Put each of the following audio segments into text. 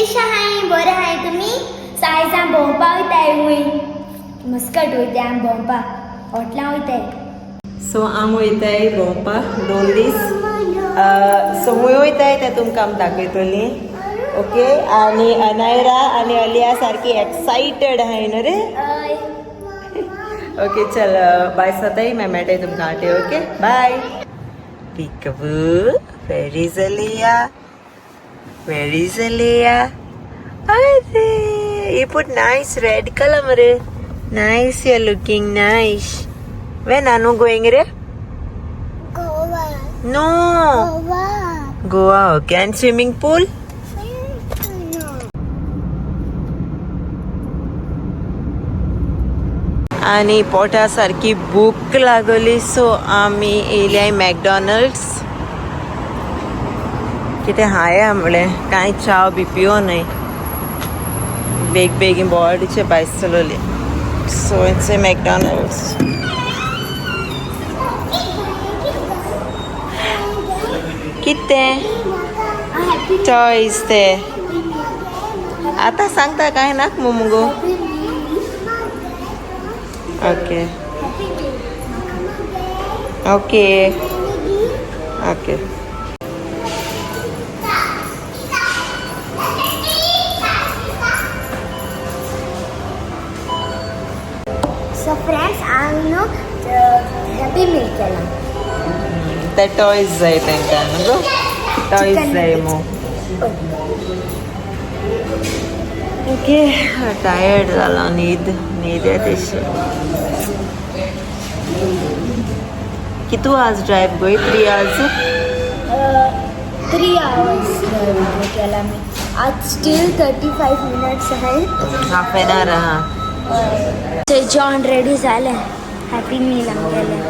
केश आहाय बरें आहाय तुमी सायज आमी भोंवपा वयताय वय मस्कट वयताय आमी भोंवपा हॉटलां वयताय. सो आमी वयताय भोंवपाक 2 दीस. सो खंय वयताय तें तुमकां आमी दाखयतलीं. ओके. आनी अनायरा आनी अलिया सारकी एक्सायटेड आहाय न्हू रे. ओके चल बाय साताय मागीर मेळटाय तुमकां आटे. Okay bye. Peekaboo, where is Aliya? Where is Aliya? अरे you put nice red color मरे. Nice, you are looking nice. Where Nanu going रे? Goa. No. Goa. Goa, okay. And swimming pool? आणि पोटा सारकी भूक लागली. सो आमी येयल्या मॅकडॉनल्ड्स. कितें हाया म्हणलें कांय चाव बी पियो न्हय. बेग बेगीन बॉडीचे भायर चलवली. So it's a McDonald's. कितें टॉयज ते आतां सांगता कांय नाक मुगो. Okay okay okay. So friends हांव न्हू हॅपी मील केला. ते टॉयज जाय तांकां न्हू गो. टॉयज जाय मू. ओके टायर्ड जाला. न्हीद न्हीद येता तशी. कितू आवर्स ड्रायव गोय? 3 आवर्स. 3 आवर्स ड्रायव्ह केला आमी. आज स्टील 35 मिनट्स आहाय. हाफ एन our आहा. थंय जेवण रेडी जालें. हॅपी मील आमगेलें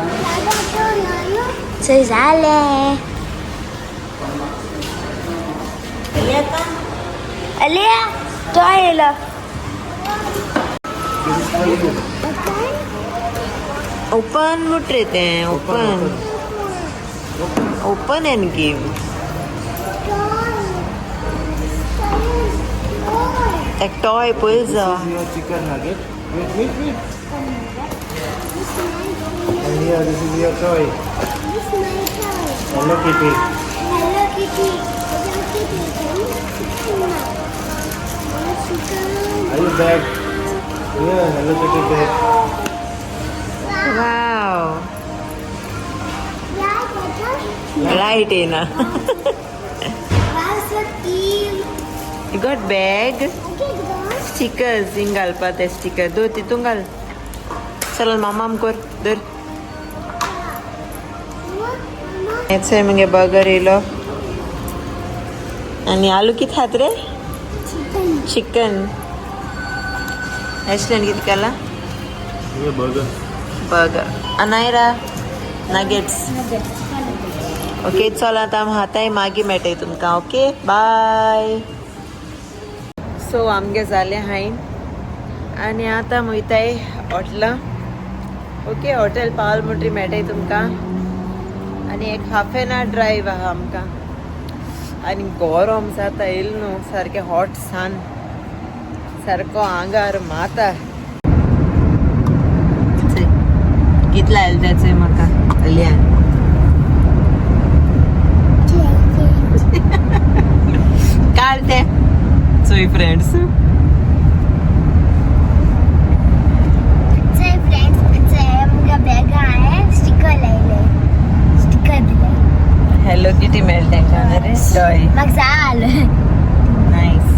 थंय जालें. अलिया तो येयलो. ओपन मुट रे तें. Open open and give. एक टॉय पयल जा. Chicken nugget. Wait, wait, wait. And here, this is your toy. This is my toy. Hello Kitty. Hello Kitty. Hello Kitty. Chicken. Are you back? Yeah, Hello Kitty bag. Wow. Light येना. Wow, so cute. You got bag? Stickers हिंग घालपा ते sticker दो तितून घाल. चल मामाम कर धर. हेच मगे बर्गर येयलो. आनी आलू कितें खात रे? चिकन. एशल्यान कितें केलां? Burger. Burger. Anaira nuggets. Okay चल आतां आमी हाताय मागीर मेळटाय तुमकां. Okay bye. सो आमगे जालें हांयन आनी आतां वयताय हॉटलां. ओके हॉटेल पावल म्हणटरी मेळटाय तुमकां. आनी एक हाफ एन our drive आहा आमकां. आनी गरम जाता येयल न्हू सारकें हॉट सन सारको आंगार माता. कितला आयलो तेचो म्हाका अलियान. काल ते चोय फ्रेंड्स. चोय फ्रेंड्स, चोय आमकां बॅगां हांवें स्टिकर लायले. स्टिकर दिले. हॅलो किटी मेळटा तांकां रे टॉय. म्हाका जाल. नायस.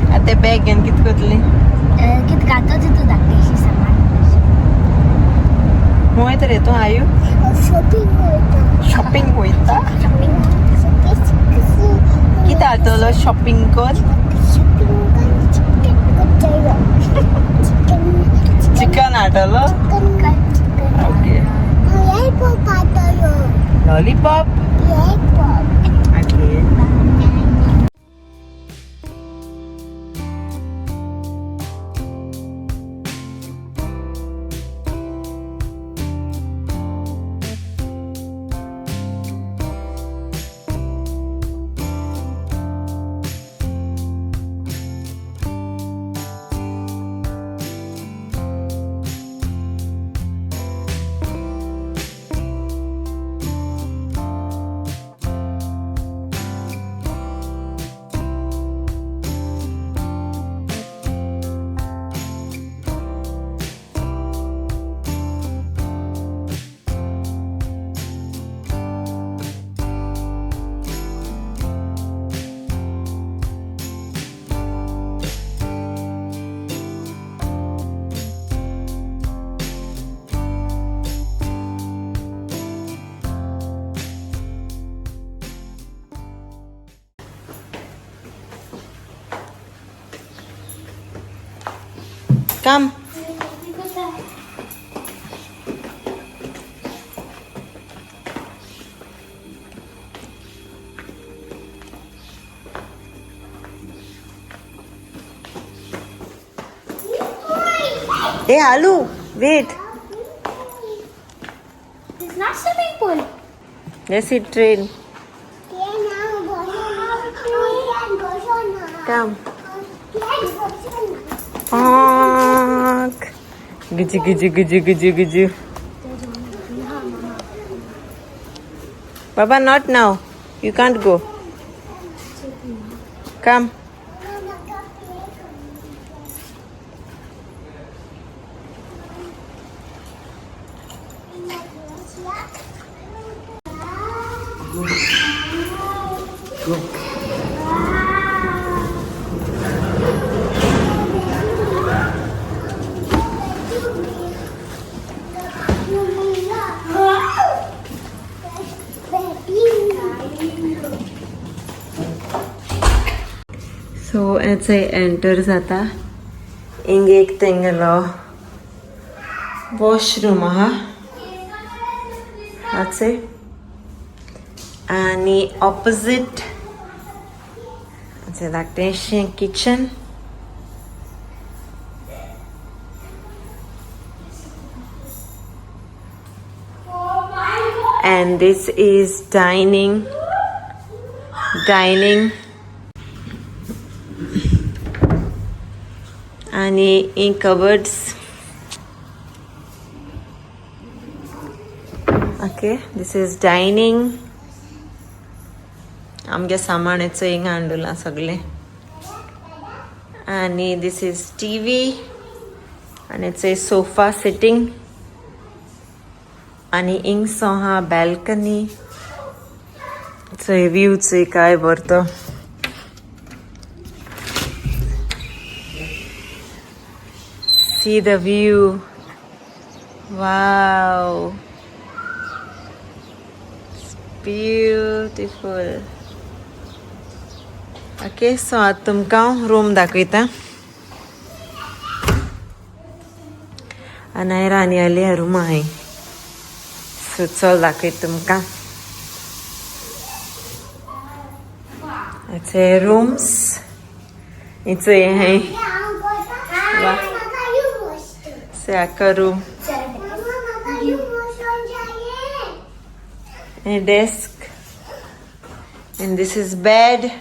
आतां ते बॅग घेवन कितें करतली? कितें घातो तितू धाकटेशी सामान. खंय तर तूं आयु? शॉपिंग वयता. शॉपिंग वयता? शॉपिंग. कितें हाडटलो शॉपिंग कर? Chicken हाडटलो? Okay. Lollipop? Okay. Come. Hey Alu, wait. It's not swimming pool. Let's see train. Come. Honk. Guju guju guju guju guju. Baba, not now. You can't go. Come. Go. So याचे enter जाता. हिंग एक तेंगेलो washroom आहा हाचे आनी opposite धाकटेंशें kitchen. And this is dining. Dining. आणि in cupboards. Okay, this is dining. आमगे सामान हिंगा हाडुलां सगळें. आणि this is TV आणि it's a sofa sitting. आणि हिंगसो आहा बॅल्कनी. चोय व्यू चोय काय बरो तो. See the view. Wow. It's beautiful. Okay, so आतां तुमकां रूम दाखयता. अनायरा आनी आलिया रूम आहाय. सो चल दाखयता तुमकां. It's rooms. It's a room. A desk. And this is bed.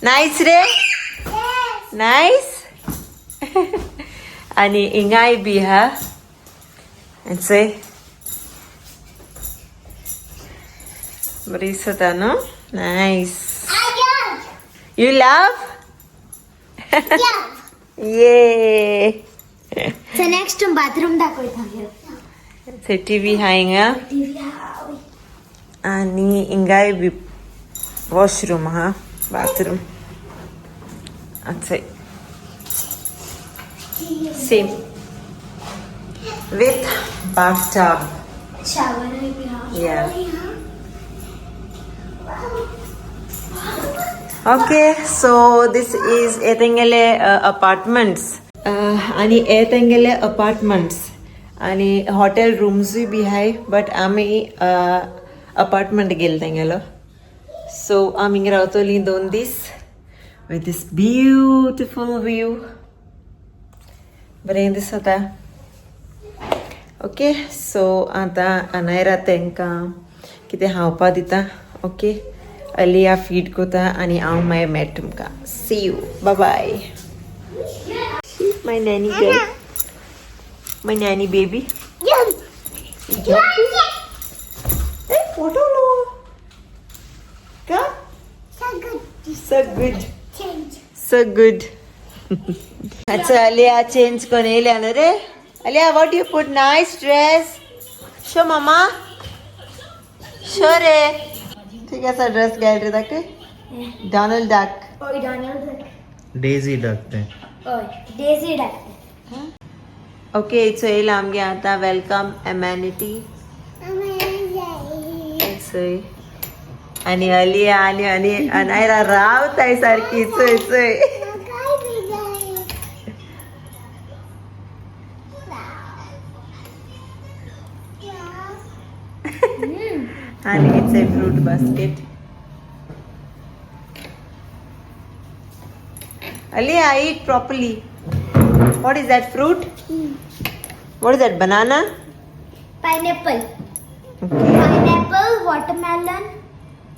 Nice रे? Yes. Nice? आणि हिंगाय बी हा. चोय बरी दिसता न्हू. Nice. You love? ये. So next bathroom दाखवता. टीव्ही हा हिंगा. आणि हिंगाय बी वॉशरूम हा, बाथरूम. अच्छा, same with bathtub. Shower. Yeah. Okay, so this is हे अपार्टमेंट्स. आणि हे तेंगेले अपार्टमेंट्स आणि हॉटेल रूम्सूय बी आहाय, बट आमी अपार्टमेंट गेले तेंगेलो. सो आमी हिंगा रावतलीं 2 दीस with this beautiful view. बरें दिसता. ओके, सो आतां अनायरा तेंकां कितें खावपा दिता. ओके, अलिया फीड कोता आनी हांव मागीर मेळटा तुमकां. See you, bye bye. My nanny girl, my nanny baby. Photo लो का. So good. So good. अच्छा, अलिया चेंज करून येयल्या न्हू रे. Aliya, what you put? Nice dress. Show mama. Show रे. ठीक आहे ड्रेस गॅलरी दाखय. Donald Duck. ओय Donald Duck. Daisy Duck ते. ओय Daisy Duck. Okay, चोयला आमगे आतां welcome amenity. चोय आणि अलिया आणि आणि अनायरा रावताय सारखी. चोय चोय. It's a fruit basket. Aliya, eat properly. What is that fruit? What is that, banana? Pineapple. Okay. Pineapple, watermelon,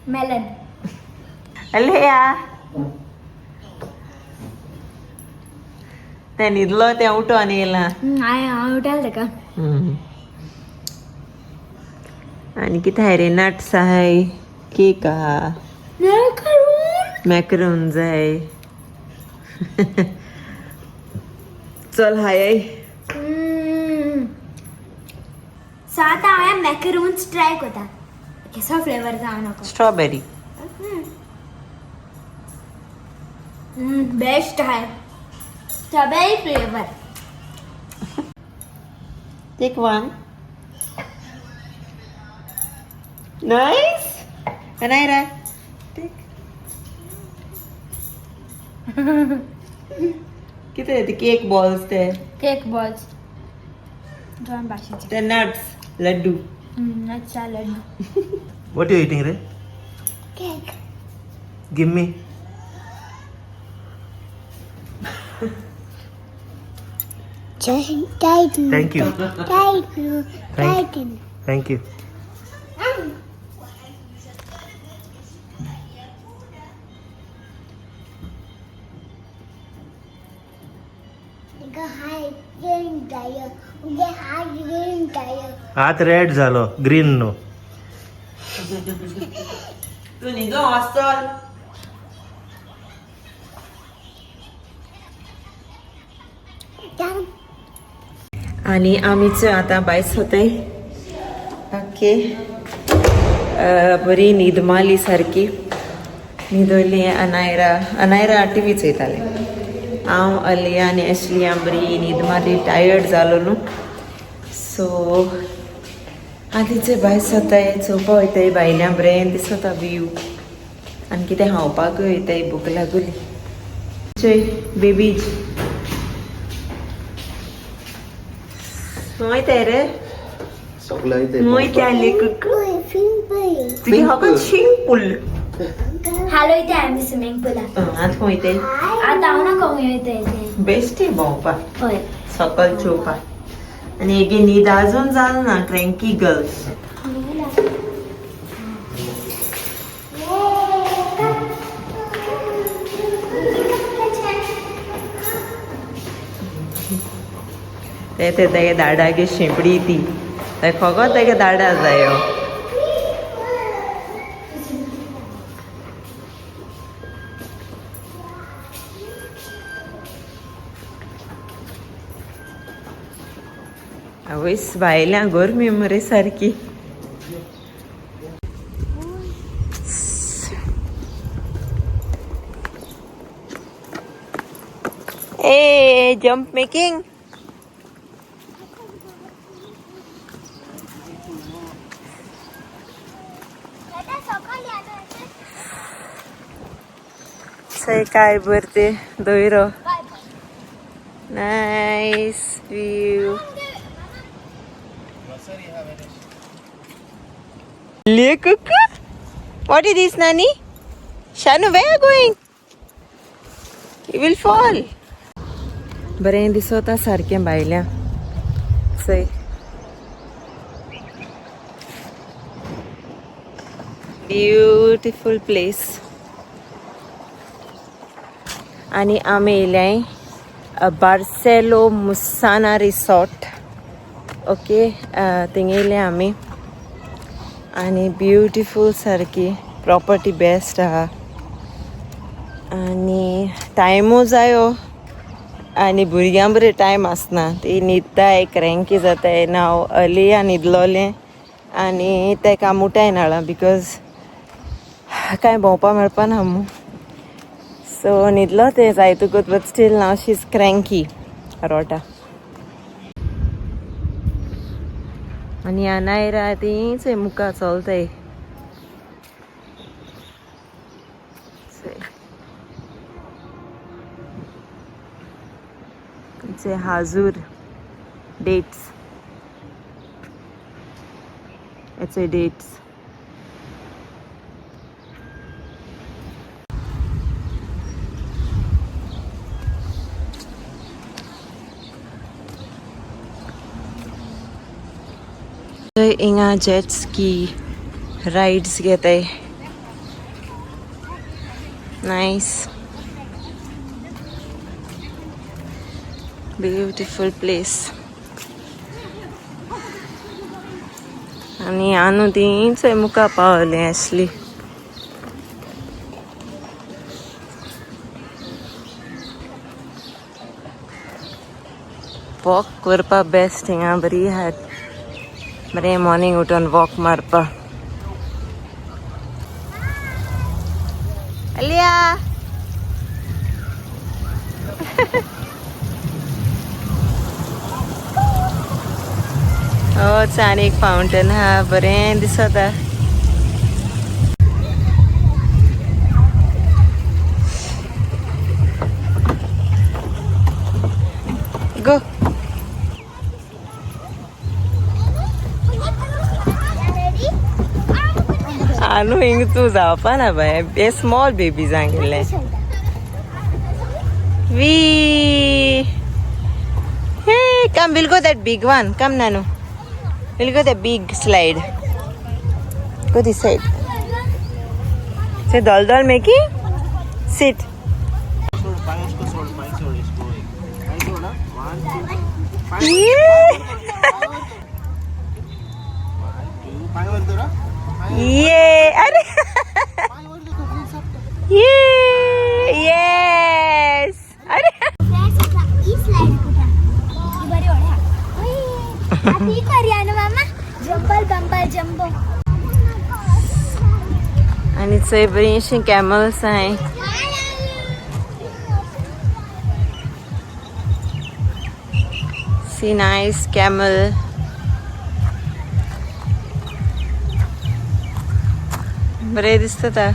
melon. Aliya, ते न्हिदलो तें उठो आनी येयलां. हांवें हांव उठाल ताका. आनी कितें आहाय रे? नट्स आहाय, केक आहा, मॅकरून जाय. चल हाय. सो आतां हांवें मॅकरून्स ट्राय करता, कसो फ्लेवर जावं नको. स्ट्रॉबेरी. बेस्ट आहे strawberry flavour. Take one. Nice. Anaira, take. किती ते केक बॉल्स ते? केक बॉल्स दोन भाशेचे. ते nuts laddu. Nuts laddu. What you eating रे? Cake. Give me. Thank you. Thank you. हात रेड झालो, ग्रीन नो. तू न्हिदो वाचतल. आणि आमीच आतां भायस वताय. ओके, बरी न्हीद मारली, सारकी न्हिदोली. अनायरा, अनायरा टी व्ही चोयतालें. हांव, अलिया आनी एशली आमी बरी न्हीद मारली, टायर्ड जालो न्हू. सो आतांचे भायर वताय, चोवपा वयताय. भायल्यान बरें दिसता व्यू आनी कितें खावपाकूय वयताय, भूक लागुली. चोय बेबीज खंय वयताय रे? सगळं. वयताले कुकू तुगे हगत स्विमिंग पूल. हालो वयताय आमी स्विमींग पुलान. आतां खंय वयताय? आतां हांव ना खंय वयताय तें. बेश्टी भोंवपाक. हय. सकल चोवपाक. आनी हेगे न्हीद अजून जाल ना, क्रँकी गर्ल्स. ते ते तेगे दाडागे शेंपडी ती ते फकत तेगे दाडा जायो. आवयस, भायल्या गरमी मरे सारकी. ए जम्प मेकिंग. काय बर ते दोयरो. Nice view. Look, what is this, Nani? Shanu, where are you going? You will fall. बरें दिसता सारकें भायल्या. चय, ब्युटिफूल प्लेस. आनी आमी येयल्याय बार्सेलो मुसाना रिसॉर्ट. ओके, थिंग येयले आमी आनी ब्युटिफूल सारकी प्रॉपर्टी, बेस्ट आहा. आनी टायमूय जायो आनी भुरग्यां बरें टायम आसना, ती न्हिदताय, क्रँकी जाताय. नाव अलिया न्हिदलोलें आनी तेका मुठाय नाळा because कांय भोंवपा मेळपा ना मू. सो न्हिदलो तें जायतकूच, but still now she is cranky, रोटा. आनी अनायरा तींच मुखार चलताय. It's a Hajur dates. It's a dates. हिंगा जेट स्की रायड्स घेताय. Nice, beautiful place. आनी आनू तींच मुखार पावलें आसली. वॉक करपा बेस्ट हिंगा, बरी आहा. बरें मॉर्निंग उठून वॉक मारपा. अलिया, होच आनी एक फावंटन हा, बरें दिसता. गो. आनू हिंग तूं जावपा ना बाय, हे स्मॉल बेबीजांक गेल्ले. We Hey, come, we'll go that big one. Come, Nanu. We'll go the big slide. Go this side. Say, doll doll making? Sit. सोड पाय उसको, सोड पाय, सोड इसको. पाय सोड ना. One, two. Yeah. One, two. पाय वर धर. Yeah. अरे. पाय वर धर, please. Yeah. Yes. अरे. ही स्लाइड कुठं? ही बरी होण्या. ही करूया ना मामा, जंबल बंबल जम्बो. आणि चोय बरीशीं कॅमल्स आहाय. See, nice camel. बरें दिसता ता.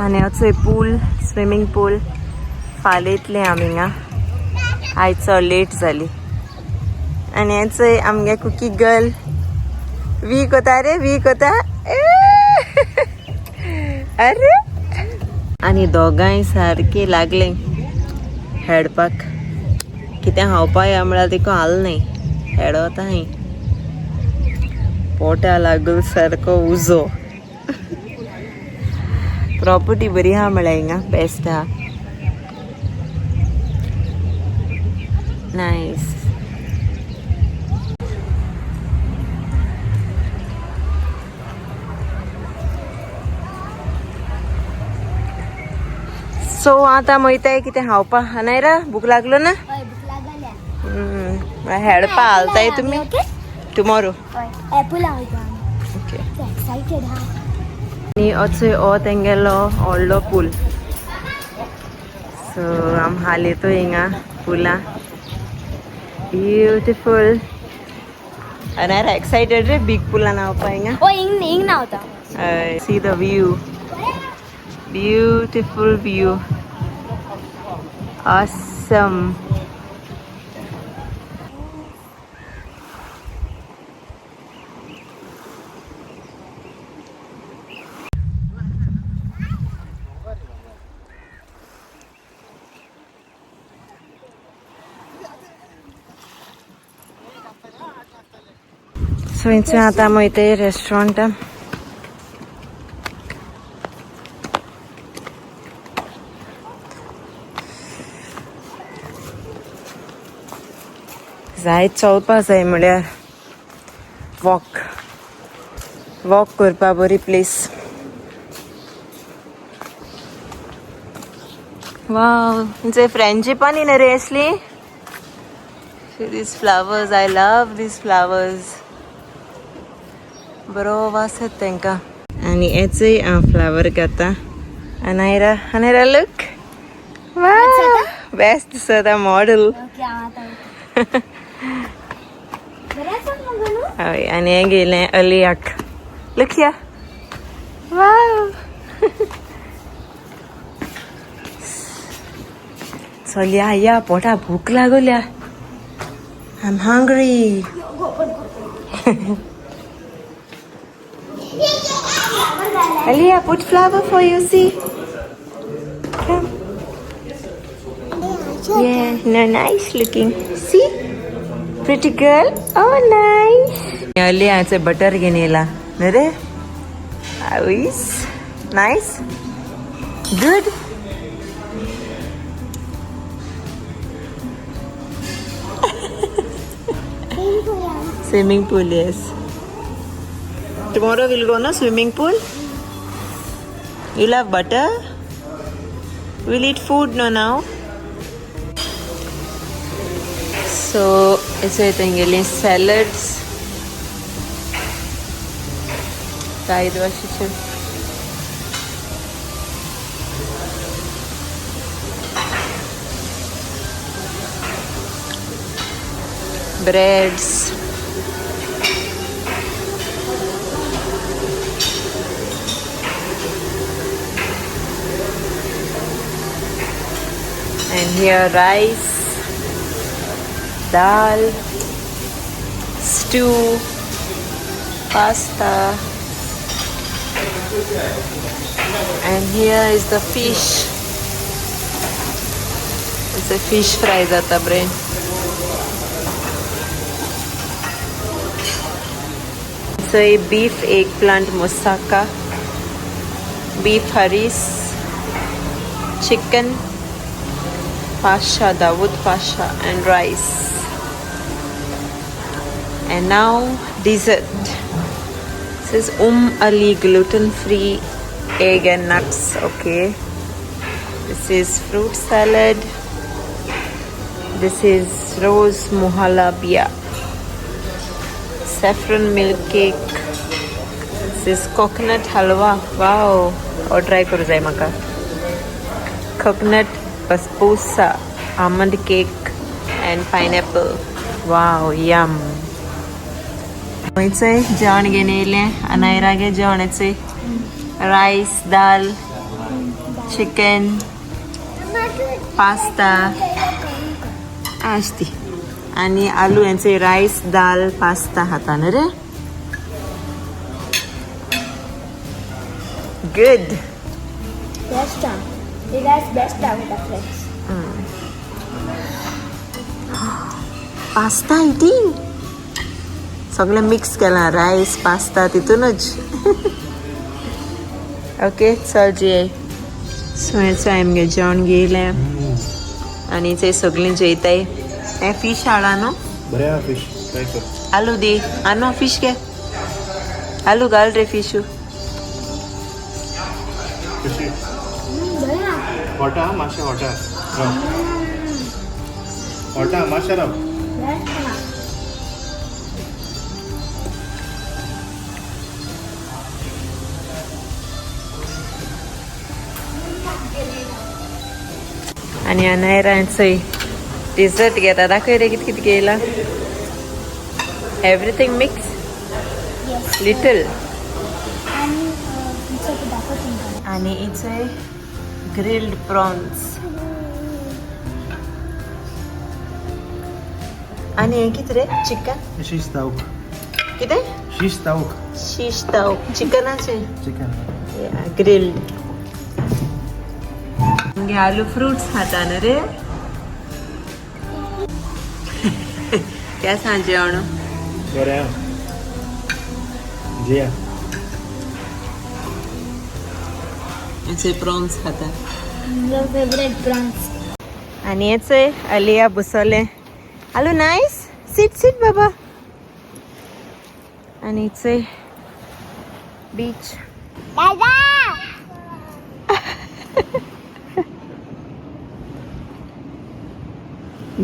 आनी चोय पूल, स्विमींग पूल. फाल्यां येतले आमी हिंगा, आयज चड लेट जाली. आनी चोय आमगे कुकी गर्ल वी कोता रे, वी कोता. अरे, आनी दोगांय सारकी लागले हेडपाक. कितें खावपा या म्हळ्यार तिका हाल न्हय, हेडोता हांय. पोटा लागून सारको उजो. प्रॉपर्टी बरी आहा म्हळ्यार हिंगा बेस्ट आहा. नायस. सो आतां वयताय कितें खावपा. अनायरा, भूक लागलो ना? हय, भूक लागल्या. हेडपा हालताय तुमी. ओके. टुमॉरो. हय, एपला वयता आमी. ओके. एक्सायटेड हा. आनी अचोय हो तेंगेलो व्हडलो पूल. सो आम हाल येतो हिंगा पुला. ब्युटिफूल. अनायरा एक्सायटेड रे बीग पुलान वचपा हिंगा. ओ, हिंग हिंग न्हांवता. See the view, beautiful view, awesome. So हिंगसून आतां आमी वयताय रेस्टॉरंटान. जाय चलपा जाय म्हळ्यार वॉक, वॉक करपा बरी प्लेस. वाव, फ्रेंजीपानी न्ही रे असली. These flowers, I love these flowers. बरो वास येता तांकां. आनी हेचूय हांव फ्लावर घेता. अनायरा, अनायरा, लूक, बेस्ट दिसता मॉडल. ओके, हांव आतां वयता. बरें आसा मगो न्हू? हय, आनी हें गेलें अलियाक. लूक या, वाव. चल या या, पोटा भूक लागोल्या. I am hungry. Aliyah, put flower for you, see. Come. Yeah, no, nice looking. See? Pretty girl. Oh, nice. Aliyah, it's a butter घेऊन येला. न्ही रे? Nice. Nice. Good. Swimming pool, yes. Tomorrow we'll go no swimming pool. You'll have butter. We'll eat food no now. So it's तेंगेली salads. कांय भाशेचे. Breads. And here rice, dal, stew, pasta, and here is the fish. It's a fish fry जाता brain. So a beef eggplant moussaka, beef haris, chicken pasha, Dawood Pasha, and rice. And now dessert. This is Ali gluten-free egg and nuts. Okay. This is fruit salad. This is rose muhalabia, saffron milk cake. This is coconut halwa. Wow. Or try करू जाय म्हाका. Coconut basbousa, almond cake and pineapple. Wow, yum. खंयचंय जेवण घेवन येयलें अनायरागे जेवण येचय rice, दाल, chicken, pasta आसती आनी आलू हेंचे रायस, दाल, पास्ता खाता न्हू रे. Good. Best. You guys best out the friends. Pasta eating. सगळें मिक्स केलां रायस पास्ता तितूनच. ओके चल जेय. सो हेचो आमगे जेवण घेयलें आनी ते सगळीं जेयताय. हें फीश हाडा न्हू. बरें फिश ट्राय कर. आलू दी आनो फिश घे. आलू घाल रे फिशू. कशी हॉटा मातशें हॉटा हॉटा मातशें राव. आनी अनायरा चोय डिजर्ट घेता. दाखय रे कितें कितें घेयला. Everything mix little. आनी इचोय ग्रिल्ड प्रॉन्स. आनी हें कितें रे? चिकन शीश ताऊक. कितें? शीश ताऊक. शीश ताऊक चिकनाचें. Chicken grilled. आमगे आलू फ्रुट्स खाता न्हू रे. केसां जेवण बरें जिया. हेचे प्रॉन्स खाता. Favorite prawns. आनी हेचे अलिया बसोलें. आलू नायस. सीट सीट बाबा. आनी हेचे beach. Dada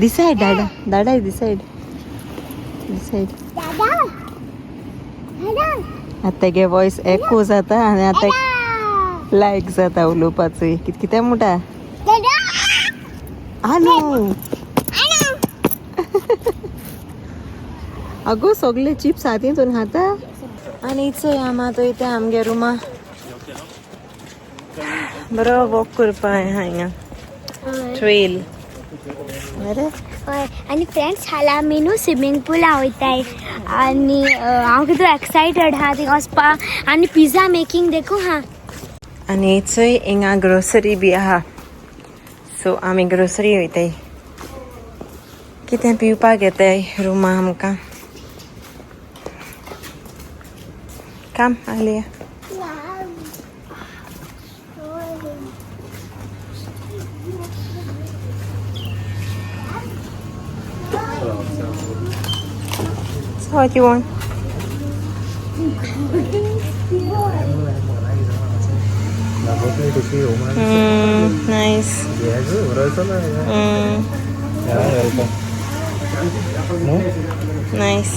This side Dada. Dada this side. This side. दादा दादा. आतां तेगे वॉयस एको जाता आनी आतां लायक जाता उलोवपाचो. कितें कितें म्हणटा आलू. अगो सगळे चिप्स हातीन तूं खाता. आनी चोय आमी आतां वयता आमगे रुमा. बरो वॉक करपा आहा हिंगा ट्रेल. बरें. हय आनी फ्रेंड्स हालीं आमी न्हू स्विमींग पुला वयताय आनी हांव कितू एक्सायटेड आहा थिंगा वचपा आनी पिझ्झा मेकिंग देखूं हा. आनी चोय हिंगा ग्रोसरी बी आहा. सो आमी ग्रोसरी वयताय, कितें पिवपाक येताय रुमा आमकां. Come Alia. So what you want? Nice. Nice.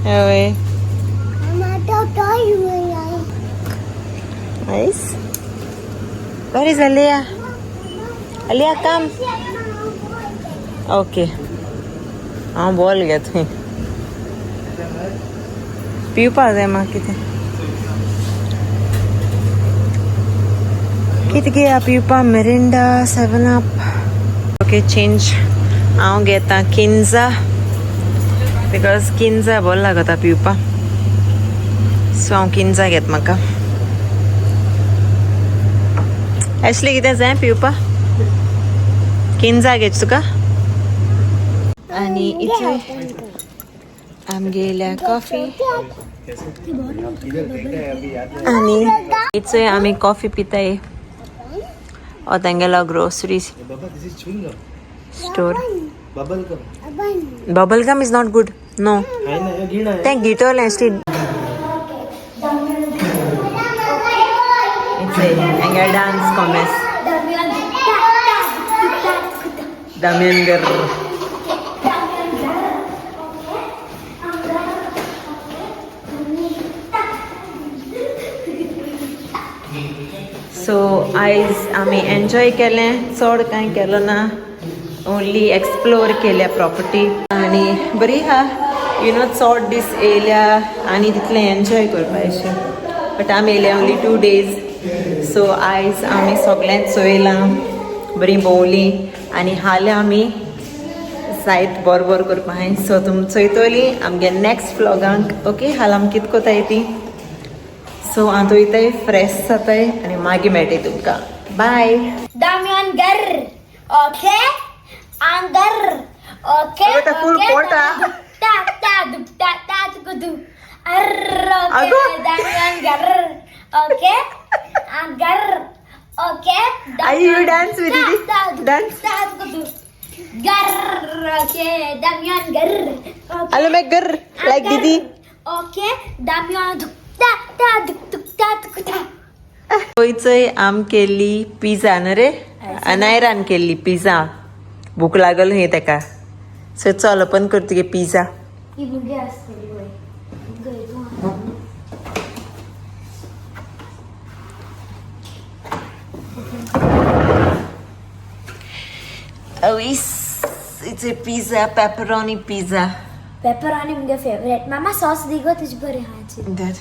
हय. Nice. Where is Alia? Alia, come. Okay. हांव बॉल घे थंय पिवपा जाय म्हाका. कितें कितें घेया पिवपा? Mirinda, seven up. Okay, change. हांव घेता किन्जा because किन्जा बरो लागता पिवपा. सो हांव किन्जा घेत म्हाका. एशली, कितें जाय पिवपा? किन्जा घेत तुका. आनी इथे आमगेल्या कॉफी आनी इथे आमी कॉफी पिताय. हो तेंगेलो grocery store. Bubble gum is not good, no. तें गिटोलें एशली. हेंगे डान्स कॉमेस दमियन गर. सो आयज आमी एन्जॉय केलें, चड कांय केलो ना, ओन्ली एक्सप्लोर केल्या प्रॉपर्टी. आनी बरी आहा, you know, चड दीस येयल्या आनी तितलें एन्जॉय करपा अशें. बट आमी येयल्या ओन्ली 2 डेज. सो आयज आमी सगळेंच चोयलां, बरीं भोंवलीं आनी हाल्यां आमी जायत बरो बरो करपा हांय. सो तुम चोयतोली आमगे नॅक्स्ट व्लॉगांक. ओके, हाल आमी कित कोताय ती. सो हांव वयताय, फ्रेश जाताय आनी मागीर मेळटाय तुमकां. बाय. Damian gar. Okay? Angar. Okay? अगं, ते full पोट ah. Ta ta du ta ta du du. Arr okay. अगं. Damian gar. Okay? Angar. Okay? Ay, you dance with Ta it. ta du Dance. ta du du. Gar. Okay. Damian gar. Okay. Alo make gar like Angar. Didi. Okay. Damian du ta ta du du ta du ta. गोंयचोय आम केल्ली pizza न्हू रे. अनायरान केल्ली pizza. भूक लागल न्ही तेका. So चल, ओपन कर तुगे पिझ्झा. ही मुगे आसतली वय. गय. Oh, it's a pizza, pepperoni pizza. Pepperoni मुगे फेवरेट. मामा, सॉस दी गो तुझे बरे हाची. That.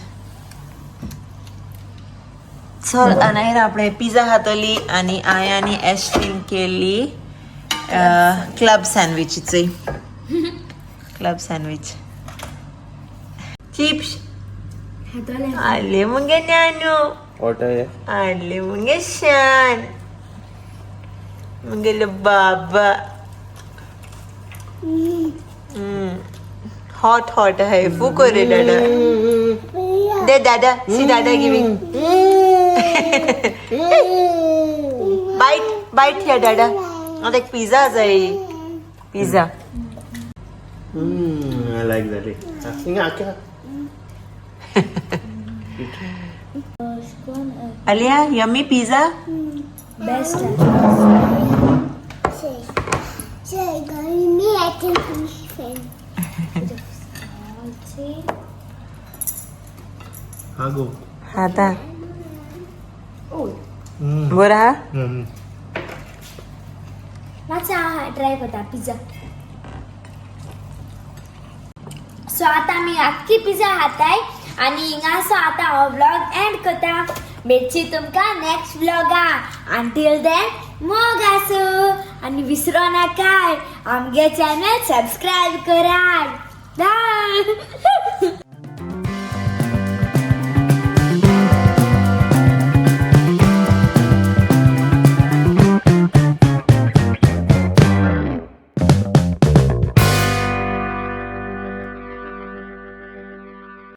चल अनायरा, આપણે पिझ्झा खातली आनी हांवें आनी एशलीन केल्ली क्लब सँडविचीची. Club sandwich. Chips. खातले. आले मुगे ज्ञानू. What आहे? आले मुगे शान, मुगेलो बाबा. हॉट हॉट आहे. फूको रे दादा, दे दादा. सी दादा गिविंग बाइट. बाइट या दादा. आता एक पिझ्झा जाय, pizza. I like that. हिंगा आख्या. Alia, yummy pizza? Best. 这个面就是 हा गो. आता बरं हा. मातसो हांव ट्राय करता पिझ्झा. सो आतां आमी आख्खी पिझ्झा खाताय आनी हिंगासो आतां हो व्लॉग एंड करता. मेळची तुमकां नेक्स्ट व्लॉगान. अंटील then, मोग आसूं. आणि विसरो नाकाय आमगे चॅनल सबस्क्राईब करात. बाय.